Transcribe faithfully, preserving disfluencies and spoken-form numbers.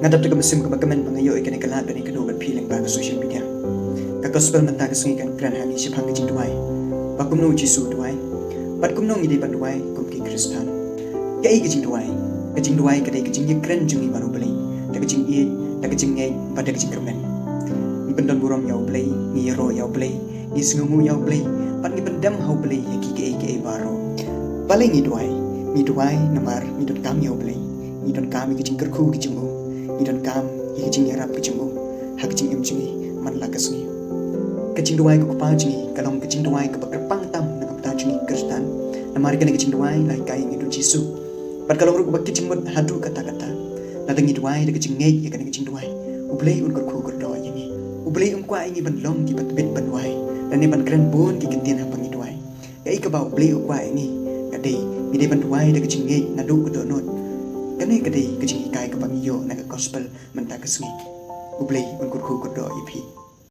Nga dap da ka mynsiem kaba kmen ba nga ïoh ïa kane ka lad ban ïakynduh bad phi lyngba ka social media. Ka gospel mynta ka sngi kan kren ha ngi shaphang ka jingduwai. Ba kumno u Jisu u duwai. Bad kumno ngi dei ban duwai kum ki Khristan. Kaei ka jingduwai? Ka jingduwai ka dei ka jingïakren jong ngi bad U Blei da ka jingïeit, da ka jingngeit bad da ka jingkyrmen. Ngi pyndonburom ïa U Blei, ngi ïaroh ïa U Blei, ngi sngewnguh ïa U Blei, bad ngi pyndem ha U Blei ïa ki kaei kaei baroh. Balei ngi duwai? Ngi duwai namar ngi donkam ïa U Blei. Ngi donkam ïa ka jingkyrkhu ka jong u. Ngi donkam ïa ka jingïarap ka jong u ha ka jingim jong ngi man la ka sngi. Ka jingduwai ka Kpa jong ngi ka long ka jingduwai kaba kyrpang tam na ka bynta jong ngi ki Khristan. Namar kane ka jingduwai la hikai ïa ngi da u Jisu. Bad ka long ruh kaba kit jingmut haduh katta katta. Lada ngi duwai da ka jingngeit ïa kane ka jingduwai, U Blei un kyrkhu kyrdoh ïa ngi. U Blei um kwah ïa ngi ban long kiba tbit ban duwai lane ban kren bun ki kyntien haba ngi duwai. Kaei kaba U Blei u kwah ïa ngi ka dei, ngi dei ban duwai da ka jingngeit naduh ka dohnud. Kane ka dei ka jinghikai kaba ngi ïoh na ka gospel mynta ka sngi. U Blei un kyrkhu kyrdoh ïa phi.